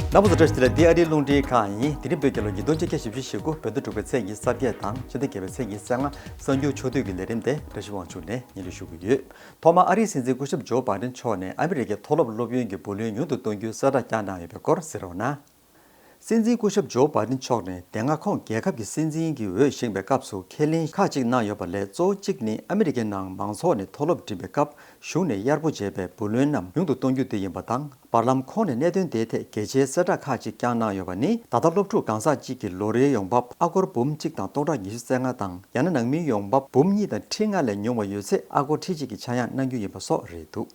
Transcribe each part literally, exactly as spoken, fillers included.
རྣམ་པ་ཚོ་བཀྲ་ཤིས་བདེ་ལེགས། འདི་ཨ་རིའི་རླུང་འཕྲིན་ཁང་ཡིན། དེ་རིང་བོད་རྒྱལ་ལོ་ཉིས་སྟོང་ཆིག་བརྒྱ་བཞི་བཅུ་ཞེ་དགུ། བོད་ཟླ་དྲུག་པའི་ཚེས་ཉི་ཤུ་རྩ་བརྒྱད་དང་ཕྱི་ཟླ་བརྒྱད་པའི་ཚེས་ཉི་ཤུ་རྩ་ལྔ། གསར་འགྱུར་ཕྱོགས་བསྡུས་ཀྱི་ལས་རིམ་དེ་བཀྲ་ཤིས་དབང་ཕྱུག་ནས་སྙན་སྒྲོན་ཞུ་གི་ཡོད། ཐོག་མར་ཨ་རིའི་སྲིད་འཛིན་སྐུ་ཞབས་ཇོ་བྷའི་ཌེན་མཆོག་ནས་ཨ་མི་རི་ཀའི་མཐོ་སློབ་སློབ་ཡོན་གྱི་བུ་ལོན་ཉུང་དུ་གཏོང་རྒྱུའི་གསལ་བསྒྲགས་བསྐྱངས་གནང་ཡོད་པའི་སྐོར་གཟིགས་རོགས་གནང་། སྲིད་འཛིན་སྐུ་ཞབས་ཇོ་བྷའི་ཌེན་མཆོག་ནས་དེ་སྔ་ཁོང་རྒྱལ་ཁབ་ཀྱི་སྲིད་འཛིན་གྱི་འོས་བཞེངས་པའི་སྐབས་སུ་ཁས་ལེན་ཁག་ཅིག་གནང་ཡོད་པ་ལས། གཙོ་བོ་གཅིག་ནི་ཨ་མི་རི་ཀའི་ནང་མང་ཚོགས་ནས་མཐོ་སློབ་འགྲིམ་པའི་སྐབས་གཞུང་ནས་གཡར་པོ་བྱས་པའི་བུ་ལོན་རྣམས་ཉུང་དུ་གཏོང་རྒྱུ་དེ་ཡིན་པ་དང་། བར་ལམ་ཁོང་ནས་གནད་དོན་དེའི་ཐད་གལ་ཆེའི་གསལ་བསྒྲགས་ཁག་ཅིག་བསྐྱངས་གནང་ཡོད་པ་ནི། ད་ལྟ་སློབ་ཕྲུག་གང་ཟག་གཅིག་གི་ལོ་རེའི་ཡོང་འབབ་ཨ་སྒོར་འབུམ་གཅིག་དང་སྟོང་ཕྲག་ཉི་ཤུ་རྩ་ལྔ་དང་། ཡང་ན་ནང་མིའི་ཡོང་འབབ་འབུམ་གཉིས་དང་ཁྲི་ལྔ་ལས་ཉུང་བ་ཡོད་ཚེ་ཨ་སྒོར་ཁྲི་གཅིག་གི་ཆག་ཡང་གནང་རྒྱུ་ཡིན་པ་སོགས་རེད་འདུག།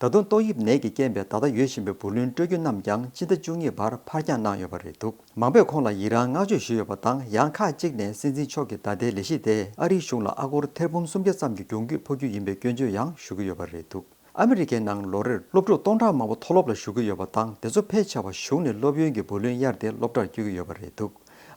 ད་དུང་ཏོག་དབྱིབས་ནད་ཀྱི་རྐྱེན་པས་ད་ལྟ་ཡོད་བཞིན་པའི་བུ་ལོན་སྤྲོད་རྒྱུ་རྣམས་ཀྱང་སྤྱི་ཟླ་བཅུ་གཉིས་བར་ཕར་འགྱངས་གནང་ཡོད་པ་རེད་འདུག། མང་པོས་ཁོང་ལ་ཡི་རངས་བསྔགས་བརྗོད་ཞུས་ཡོད་པ་དང་། ཡང་ཁག་ཅིག་ནས་སྲིད་འཛིན་མཆོག་གི་ད་ལྟའི་ལས་གཞི་དེས་ཨ་རིའི་གཞུང་ལ་ཨ་སྒོར་ཐེར་འབུམ་སུམ་བརྒྱ་ཙམ་གྱི་གྱོང་གུད་ཕོག་རྒྱུ་ཡིན་པའི་སྐྱོན་བརྗོད་ཡང་ཞུ་གི་ཡོད་པ་རེད་འདུག། ཨ་མི་རི་ཀའི་ནང་ལོ་རེར་སློབ་ཕྲུག་སྟོང་ཕྲག་མང་པོ་མཐོ་སློབ་ལ་ཞུགས་ཀྱི་ཡོད་པ་དང་། དེ་ཚོ་ཕལ་ཆེ་བ་གཞུང་ནས་སློབ་ཡོན་གྱི་བུ་ལོན་གཡར་ཏེ་སློབ་གྲྭར་བསྐྱོད་ཀྱི་ཡོད་པ་རེད་འདུག།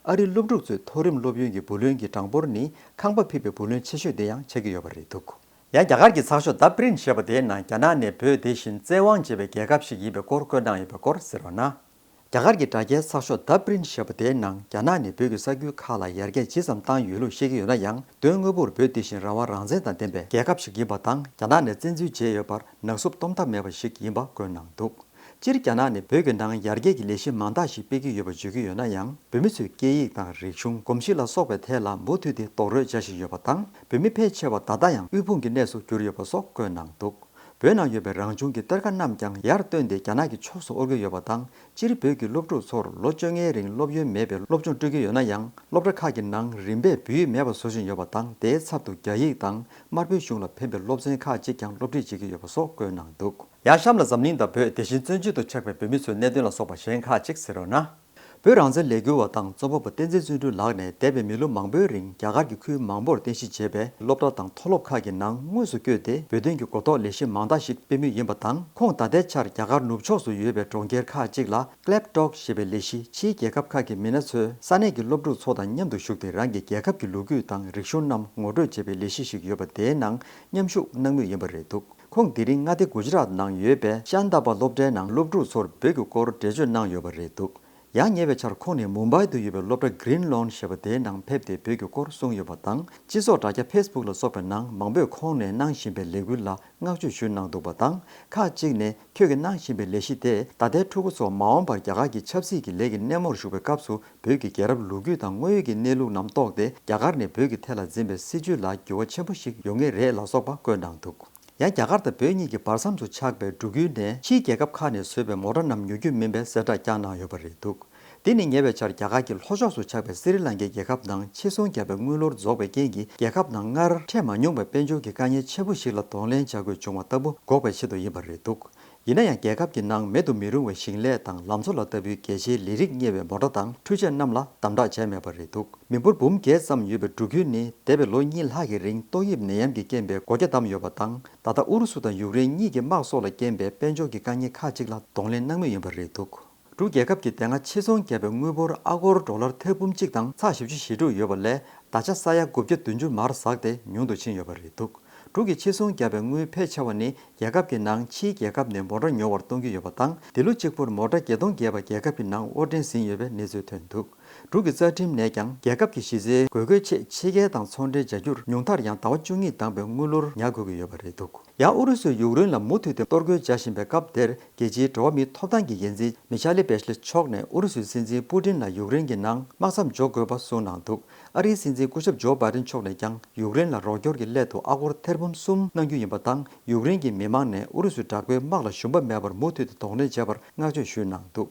ཨ་རིའི་སློབ་ཕྲུག་ཚོའི་མཐོ་རིམ་སློབ་ཡོན་གྱི་བུ་ལོན་གྱི་གྲངས་འབོར་ནི་ཁང་པ་ཕུད་པའི་བུ་ལོན་ཆེ་ཤོས་དེ་ཡང་ཆགས་ཀྱི་ཡོད་པ་རེད་འདུག། ཡང་རྒྱ་གར་གྱི་ཚགས་ཤོག་The Print ཞེས་པ་དེའི་ནང་། རྒྱ་ནག་ནི་བོད་དེ་བཞིན་བཙན་དབང་བྱེད་པའི་རྒྱལ་ཁབ་ཞིག་ཡིན་པའི་སྐོར་བཀོད་གནང་ཡོད་པའི་སྐོར་གཟིགས་རོགས་གནང་། རྒྱ་གར་གྱི་དྲ་རྒྱའི་ཚགས་ཤོག་The Print ཞེས་པ་དེའི་ནང་། རྒྱ་ནག་ནས་བོད་ཀྱི་ས་ཁུལ་ཁག་ལ་ཡར་རྒྱས་ཇི་ཙམ་བཏང་ཡོད་ལུགས་བཤད་ཀྱི་ཡོད་ན་ཡང་། དོན་དངོས་པོར་བོད་དེ་བཞིན་རང་དབང་རང་བཙན་དང་ལྡན་པའི་རྒྱལ་ཁབ་ཞིག་ཡིན་པ་དང་། རྒྱ་ནག་ནས་བཙན་འཛུལ་བྱས་ཡོད་པར་ནག་བསུབ་གཏོང་ཐབས་མེད་པ་ཞིག་ཡིན་པ་བཀོད་གནང་འདུག། སྤྱིར་རྒྱ་ནག་ནི་བོད་ཀྱི་ནང་ཡར་རྒྱས་ཀྱི་ལས་གཞི་མང་དག་ཞིག་སྤེལ་གྱི་ཡོད་པ་བརྗོད་ཀྱི་ཡོད་ན་ཡང་། བོད་མི་ཚོའི་སྐད་ཡིག་དང་རིག་གཞུང་། གོམས་གཤིས་ལ་སོགས་པའི་ཐད་ལ་མུ་མཐུད་དེ་རྡོག་རོལ་རྒྱག་བཞིན་ཡོད་པ་དང་། བོད་མི་ཕལ་ཆེ་བ་ད་ལྟ་ཡང་དབུལ་ཕོངས་ཀྱི་གནས་སུ་གྱུར་ཡོད་པ་སོགས་བཀོད་གནང་འདུག། བོད་ནང་ཡོད་པའི་རང་བྱུང་གི་གཏེར་ཁ་རྣམས་ཀྱང་ཡར་བཏོན་ཏེ་རྒྱ་ནག་གི་ཕྱོགས་སུ་དབོར་གྱི་ཡོད་པ་དང་། སྤྱིར་བོད་ཀྱི་སློབ་ཕྲུག་ཚོར་ལོ་བཅོ་ལྔའི་རིང་སློབ་ཡོན་མེད་པའི་སློབ་སྦྱོང་སྤྲོད་ཀྱི་ཡོད་ན་ཡང་། སློབ་གྲྭ་ཁག་གི་ནང་རིམ་པས་བོད་ཡིག་མེད་པ་བཟོ་བཞིན་ཡོད་པ་དང་། དེའི་ཚབ་ཏུ་རྒྱ་ཡིག་དང་། དམར་པོའི་གཞུང་ལ་ཕན་པའི་སློབ་ཚན་ཁག་ཅིག་ཀྱང་སློབ་ཁྲིད་བྱེད་ཀྱི་ཡོད་པ་སོགས་བཀོད་གནང་འདུག། ཡང་གཤམ་ལ་འཛམ་གླིང་དང་བོད། དེ་བཞིན་བཙན་བྱོལ་དུ་ཆགས་པའི་བོད་མི་ཚོའི་གནད་དོན་ལ་སོགས་པ་གཞན་ཁག་ཅིག་གཟིགས་རོགས་གནང་། བོད་རང་བཙན་ལས་འགུལ་བ་དང་རྩོམ་པ་པོ་བསྟན་འཛིན་བརྩོན་འགྲུས་ལགས་ནས་འདས་པའི་མི་ལོ་མང་པོའི་རིང་རྒྱ་གར་གྱི་ཁུལ་མང་པོར་རྟེན་གཞི་བྱས་པའི་སློབ་གྲྭ་དང་མཐོ་སློབ་ཁག་གི་ནང་དངོས་སུ་བསྐྱོད་དེ། བོད་དོན་གྱི་གོ་རྟོགས་ལས་གཞི་མང་དག་ཞིག་སྤེལ་མུས་ཡིན་པ་དང་། ཁོང་ད་ལྟའི་ཆར་རྒྱ་གར་ནུབ་ཕྱོགས་སུ་ཡོད་པའི་གྲོང་ཁྱེར་ཁག་ཅིག་ལ་Clap Talk ཞེས་པའི་ལས་གཞི། ཕྱིའི་རྒྱལ་ཁབ་ཁག་གི་མི་སྣ་ཚོས་ས་གནས་ཀྱི་སློབ་ཕྲུག་ཚོ་དང་མཉམ་དུ་བཞུགས་ཏེ། རང་གི་རྒྱལ་ཁབ་ཀྱི་ལོ་རྒྱུས་དང་རིག་གཞུང་རྣམས་ངོ་སྤྲོད་བྱེད་པའི་ལས་གཞི་ཞིག་ཡོད་པ། དེའི་ནང་མཉམ་ཞུགས་གནང་མུས་ཡིན་པ་རེད་འདུག། ཁོང་དེ་རིང་མངའ་སྡེ་གུ་ཇི་རཱཏ་ནང་ཡོད་པའི་ཤཱན་ཏཱ་པ་སློབ་གྲྭའི་ནང་སློབ་ཕྲུག་ཚོར་བོད་ཀྱི་སྐོར་འགྲེལ་བརྗོད་གནང་ཡོད་པ་རེད་འདུག། ཡང་ཉེ་བའི་ཆར་ཁོང་ནི་མུམ་བྷའི་དུ་ཡོད་པའི་སློབ་གྲྭ་Green Lawn ཞེས་པ་དེའི་ནང་ཕེབས་ཏེ་བོད་ཀྱི་སྐོར་གསུངས་ཡོད་པ་དང་། སྤྱི་ཚོགས་དྲ་རྒྱ་ཕེ་སི་བུག་ལ་སོགས་པའི་ནང་མང་པོས་ཁོང་ནས་གནང་བཞིན་པའི་ལས་འགུལ་ལ་བསྔགས་བརྗོད་ཞུས་གནང་འདུག་པ་དང་། ཁག་ཅིག་ནས་ཁྱོད་ཀྱིས་གནང་བཞིན་པའི་ལས་གཞི་དེས་ད་ལྟའི་ཕྲུ་གུ་ཚོ་མ་འོངས་པར་རྒྱ་གར་གྱི་ཆབ་སྲིད་ཀྱི་ལས་ཀྱི་སྣེ་མོར་ཞུགས་པའི་སྐབས་སུ་བོད་ཀྱི་རྒྱལ་རབས་ལོ་རྒྱུས་དང་དངོས་ཡོད་ཀྱི་གནས་ལུགས་རྣམས་རྟོགས་ཏེ། རྒྱ་གར་ནས་བོད་ཀྱི་ཐད་ལ་འཛིན་པའི་སྲིད་བྱུས་ལ་འགྱུར་བ་ཆེན་པོ་ཞིག་ཡོང་ངེས་རེད་ལ་སོགས་པ་བཀོད་གནང་འདུག། ཡང་རྒྱ་གར་དང་བོད་གཉིས་ཀྱི་བར་མཚམས་སུ་ཆགས་པའི་འབྲུག་ཁུལ་ནས་ཕྱིའི་རྒྱལ་ཁབ་ཁག་ནས་བཟོས་པའི་མོ་ཊ་རྣམས་ཉོ་རྒྱུ་མིན་པའི་གསལ་བསྒྲགས་བསྐྱངས་གནང་ཡོད་པ་རེད་འདུག། འདི་ནི་ཉེ་བའི་ཆར་རྒྱ་གར་གྱི་ལྷོ་ཕྱོགས་སུ་ཆགས་པའི་སི་རི་ལང་ཀའི་རྒྱལ་ཁབ་ནང་ཕྱིར་ཚོང་བརྒྱབ་པའི་དངུལ་ལོར་རྫོགས་པའི་རྐྱེན་གྱིས། རྒྱལ་ཁབ་ནང་སྔར་འཕྲད་མ་མྱོང་བའི་དཔལ་འབྱོར་གྱི་དཀའ་ངལ་ཆེན་པོ་ཞིག་ལ་གདོང་ལེན་བྱ་དགོས་བྱུང་བ་ལྟ་བུ་འགོག་པའི་ཆེད་དུ་ཡིན་པ་རེད་འདུག། ཡིན་ན་ཡང་། རྒྱལ་ཁབ་ཀྱི་ནང་མེད་དུ་མི་རུང་བའི་ཞིང་ལས་དང་ལམ་བཟོ་ལ་ལྟ་བུའི་གལ་ཆེའི་ལས་རིགས་གཉེར་བའི་མོ་ཊ་དང་འཕྲུལ་ཆས་རྣམས་ལ་དམ་དྲག་བྱས་མེད་པ་རེད་འདུག། མི་འབོར་འབུམ་བརྒྱད་ཙམ་ཡོད་པའི་འབྲུག་ཁུལ་ནི་འདས་པའི་ལོ་གཉིས་ལྷག་གི་རིང་ཏོག་དབྱིབས་ནད་ཡམས་ཀྱི་རྐྱེན་པས་སྒོ་རྒྱ་བསྡམས་ཡོད་པ་དང་། ད་ལྟ་ཨུ་རུ་སུ་དང་ཡུཀ་རེན་གཉིས་ཀྱི་དམག་སོགས་ལ་རྐྱེན་པས་དཔལ་འབྱོར་གྱི་དཀའ་ངལ་ཁག་ཅིག་ལ་གདོང་ལེན་གནང་མུས་ཡིན་པ་རེད་འདུག། འབྲུག་རྒྱལ་ཁབ་ཀྱིས་དེ་སྔ་ཕྱིར་ཚོང་བརྒྱབ་པའི་དངུལ་འབོར་ཨ་སྒོར་ཌོ་ལར་ཐེར་འབུམ་གཅིག་དང་ཚེག་བཞི་བཅུ་ཞེ་དྲུག་ཡོད་པ་ལས། ད་ཆ་ས་ཡ་དགུ་བརྒྱ་བདུན་ཅུ་མར་ཟགས་ཏེ་ཉུང་དུ་ཕྱིན་ཡོད་པ་རེད་འདུག། འབྲུག་གིས་ཕྱིར་ཚོང་བརྒྱབ་པའི་དངུལ་ཕལ་ཆེ་བ་ནི་རྒྱལ་ཁབ་ཀྱི་ནང་ཕྱིའི་རྒྱལ་ཁབ་ནས་མོ་ཊ་ཉོ་བར་གཏོང་གི་ཡོད་པ་དང་། འདི་ལོ་གཅིག་པུར་མོ་ཊ་བརྒྱད་སྟོང་བརྒལ་བ་རྒྱལ་ཁབ་ཀྱི་ནང་དབོར་འདྲེན་ཟིན་ཡོད་པའི་གནས་ཚུལ་ཐོན་འདུག། འབྲུག་གི་རྩ་ཁྲིམས་ནས་ཀྱང་། རྒྱལ་ཁབ་ཀྱི་གཞི་རྩའི་དགོས་མཁོའི་ཆེད་ཕྱི་རྒྱལ་དང་ཚོང་འབྲེལ་བྱ་རྒྱུར་ཉུང་མཐར་ཡང་ཟླ་བ་བཅུ་གཉིས་འདང་པའི་དངུལ་ལོར་ཉར་དགོས་ཀྱི་ཡོད་པ་རེད་འདུག། ཡང་ཨུ་རུ་སུས་ཡུཀ་རེན་ལ་མུ་མཐུད་དེ་གཏོར་རྒོལ་རྒྱག་བཞིན་པའི་སྐབས་དེར། རྒྱལ་སྤྱིའི་འགྲོ་བ་མིའི་ཐོབ་ཐང་གི་འགན་འཛིན་མི་ཆཱ་ལི་བེ་ཤ་ལེ་མཆོག་ནས་ཨུ་རུ་སུའི་སྲིད་འཛིན་པུ་ཏིན་ལ་ཡུཀ་རེན་གྱི་ནང་དམག་མཚམས་འཇོག་དགོས་པ་གསུངས་གནང་འདུག། ཨ་རིའི་སྲིད་འཛིན་སྐུ་ཞབས་ཇོ་བྷའི་ཏིན་མཆོག་ནས་ཀྱང་ཡུཀ་རེན་ལ་རོགས་སྐྱོར་གྱི་སླད་དུ་ཨ་སྒོར་ཐེར་འབུམ་གསུམ་གནང་རྒྱུ་ཡིན་པ་དང་། ཡུཀ་རེན་གྱི་མི་མང་ནས་ཨུ་རུ་སུའི་དྲག་པོའི་དམག་ལ་ཞུམ་པ་མེད་པར་མུ་མཐུད་དུ་གདོང་ལེན་བྱེད་པར་བསྔགས་བརྗོད་ཞུས་གནང་འདུག།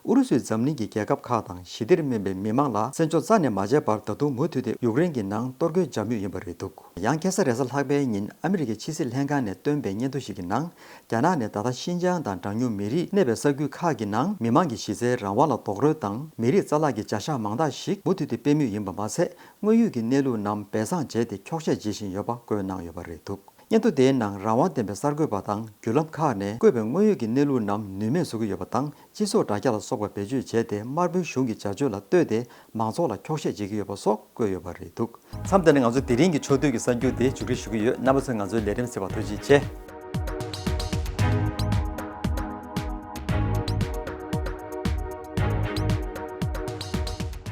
ཨུ་རུ་སུས་འཛམ་གླིང་གི་རྒྱལ་ཁབ་ཁག་དང་ཞི་བདེར་སྨན་པའི་མི་མང་ལ་བཙན་འཕྲོག་རྩ་ནས་མ་བྱས་པར། ད་དུང་མུ་མཐུད་དེ་ཡུཀ་རེན་གྱི་ནང་གཏོར་རྒོལ་བྱ་མུས་ཡིན་པ་རེད་འདུག། ཡང་ཁ་སང་རེས་གཟའ་ལྷག་པའི་ཉིན་ཨ་མི་རི་ཀའི་ཕྱི་སྲིད་ལྷན་ཁང་ནས་བཏོན་པའི་སྙན་ཐོ་ཞིག་གི་ནང་། རྒྱ་ནག་ནས་ད་ལྟ་ཤིན་ཅང་དང་གྲངས་ཉུང་མི་རིགས་གནས་པའི་ས་ཁུལ་ཁག་གི་ནང་མི་མང་གི་གཞི་རྩའི་རང་དབང་ལ་རྡོག་རོལ་དང་། མི་རིགས་རྩ་བརླག་གི་བྱ་གཞག་མང་དག་ཞིག་མུ་མཐུད་དེ་སྤེལ་མུས་ཡིན་པ་མ་ཟད། དངོས་ཡོད་ཀྱི་གནས་ལུགས་རྣམས་སྦས་གསང་བྱས་ཏེ་འཁྱོག་བཤད་བྱེད་བཞིན་ཡོད་པ་བཀོད་གནང་ཡོད་པ་རེད་འདུག། སྙན་ཐོ་དེའི་ནང་རང་དབང་ལྡན་པའི་གསར་འགོད་པ་དང་བརྒྱུད་ལམ་ཁག་ནས་བཀོད་པའི་དངོས་ཡོད་ཀྱི་གནས་ལུགས་རྣམས་ནུས་མེད་བཟོ་གི་ཡོད་པ་དང་། སྤྱི་ཚོགས་དྲ་རྒྱ་ལ་སོགས་པ་བེད་སྤྱོད་བྱས་ཏེ། དམར་པོའི་གཞུང་གི་བྱ་སྤྱོད་ལ་ལྟོས་ཏེ་མང་ཚོགས་ལ་འཁྱོག་བཤད་བྱེད་ཀྱི་ཡོད་པ་སོགས་བཀོད་ཡོད་པ་རེད་འདུག། མཚམས་འདི་ནས་ང་ཚོ་དེ་རིང་གི་ཕྱོགས་བསྡུས་ཀྱི་གསར་འགྱུར་དེ་མཇུག་སྒྲིལ་ཞུ་གི་ཡོད། རྣམ་པ་ཚོས་ང་ཚོའི་ལས་རིམ་གཟིགས་པར་ཐུགས་རྗེ་ཆེ།